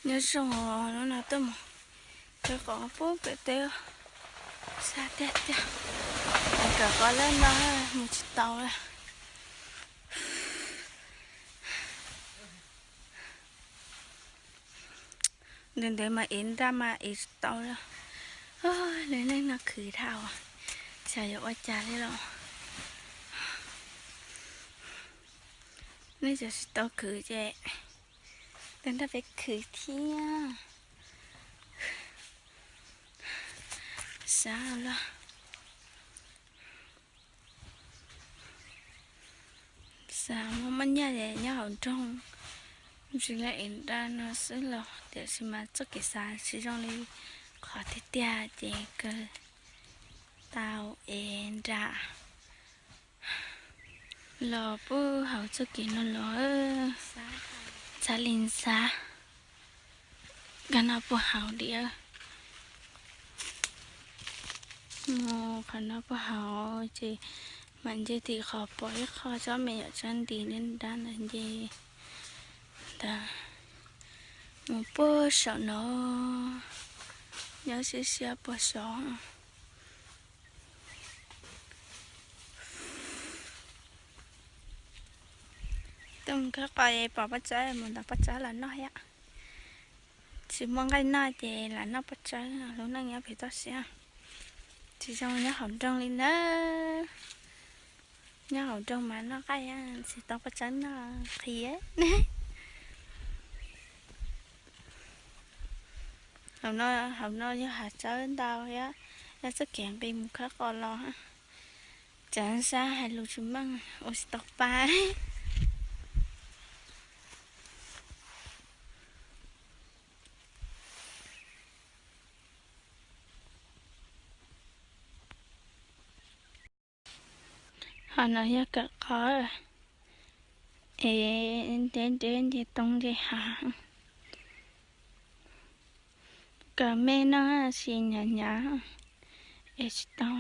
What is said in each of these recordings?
Nyob zoo, hnub no tuaj mus khawb qos pub pem teb, xa tiag tiag. Kawm qos lawm no mus tsis tau lawm. Ntev ntev mas ev nraj mas ev tsis tau li. Lub neej no khwv dhau, xyov yuav ua cas li los. Nej cov tsis tau khwv ces tau nrog peb khwv thiab. Xav los xav muaj muaj nyiaj ces nyob hauv nroog, tsis li ev nraj no xwb los tiam sis mas txoj kev xav tsis zoo li qhov tiag tiag ces kawg tau ev nraj los pub hauv txoj kev no los. Xav li xav, kawg no puag hauv diam. Mus qhov no puag hauv ces mam nce tim qhov pom ib qho tsob me nyuam tsob nti nrab ntawd nce ntawd mus puag saum no, nyob siab siab puag saud. Tuaj mus khawb qos es pom paj tsawb mus ntaus paj tsawb los noj thiab. Tsis muaj nqaij noj ces lam noj paj tsawb, lub neej nyob pem toj siab. Tsis zoo nyob hauv nroog li nawb. Nyob hauv nroog mas noj nqaij tsis tau paj tsawb noj qhia. Hauv no yog hav tsawb ntau thiab, yog txoj kev nqis mus khawb qos los. Tsav sab hais lus tsis meej ua tsis tau pa. Ho no yog kawm qos es ntev ntev nce too nce hav. Kawm me no sis hnyav hnyav es tsis tau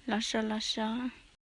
los so los so.